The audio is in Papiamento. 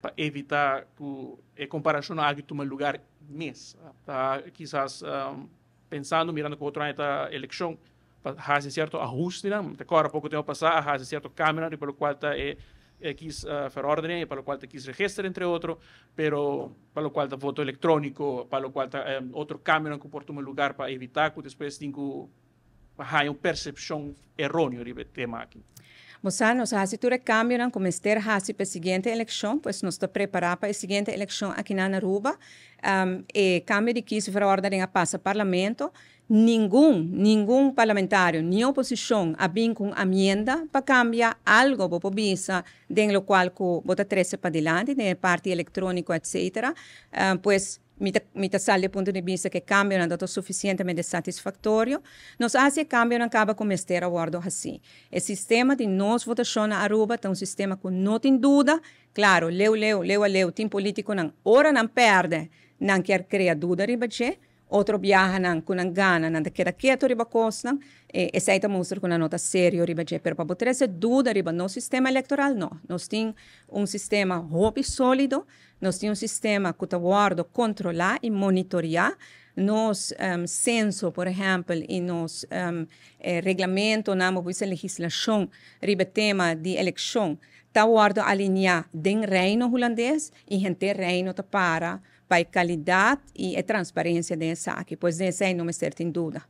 Pa evita cu e comparacion aki tuma lugar mes. Ta kisas pensando, mirando cu otro aña ta eleccion, pa haci cierto ahustenan. Te cora poco tempo pasa a haci cierto cambionan riba locual ta e kies verordening y pa locual ta kiesregister, entre otro, pero pa locual ta voto electronico, pa locual ta otro cambionan cu por tuma lugar pa evita cu despues tin cu haya un percepcion eroneo riba e tema aki. Bo sa, nos a haci tur e cambionan cu mester haci pa e siguiente eleccion, pues nos ta prepara pa e siguiente eleccion aki na Aruba. E cambio di kiesverordening a pasa Parlamento. Ningun, ningun parlamentario ni oposicion a bin cu un amienda pa cambia algo, bo por bisa, den locual cu bo ta trece padilanti, den e parti electronico, etc. Pues mi ta sali di punto di bista cu e cambionan ta suficientemente satisfactorio. Nos a haci e cambionan caba cu mester a wordo haci. E sistema di nos votacion na Aruba ta un sistema cu no tin duda. Claro, leu leu, leu a leu, tin politiconan ora nan perde, nan kier crea duda riba dje, otro biaha nan cu nan gana, nan ta keda keto riba cosnan, e esey ta mustra cu nan no ta serio riba dje. Pero pa bo trece duda riba nos sistema electoral, no. Nos tin un sistema hopi solido, nos tin un sistema cu ta wordo controla y monitorea. Nos censo, por ehempel, y nos reglamento, nan legislacion riba tema di eleccion, ta wordo alinea den Reino Hulandes y henter Reino ta para pa e calidad y e transparencia di esaki. Pues di esey no mester tin duda.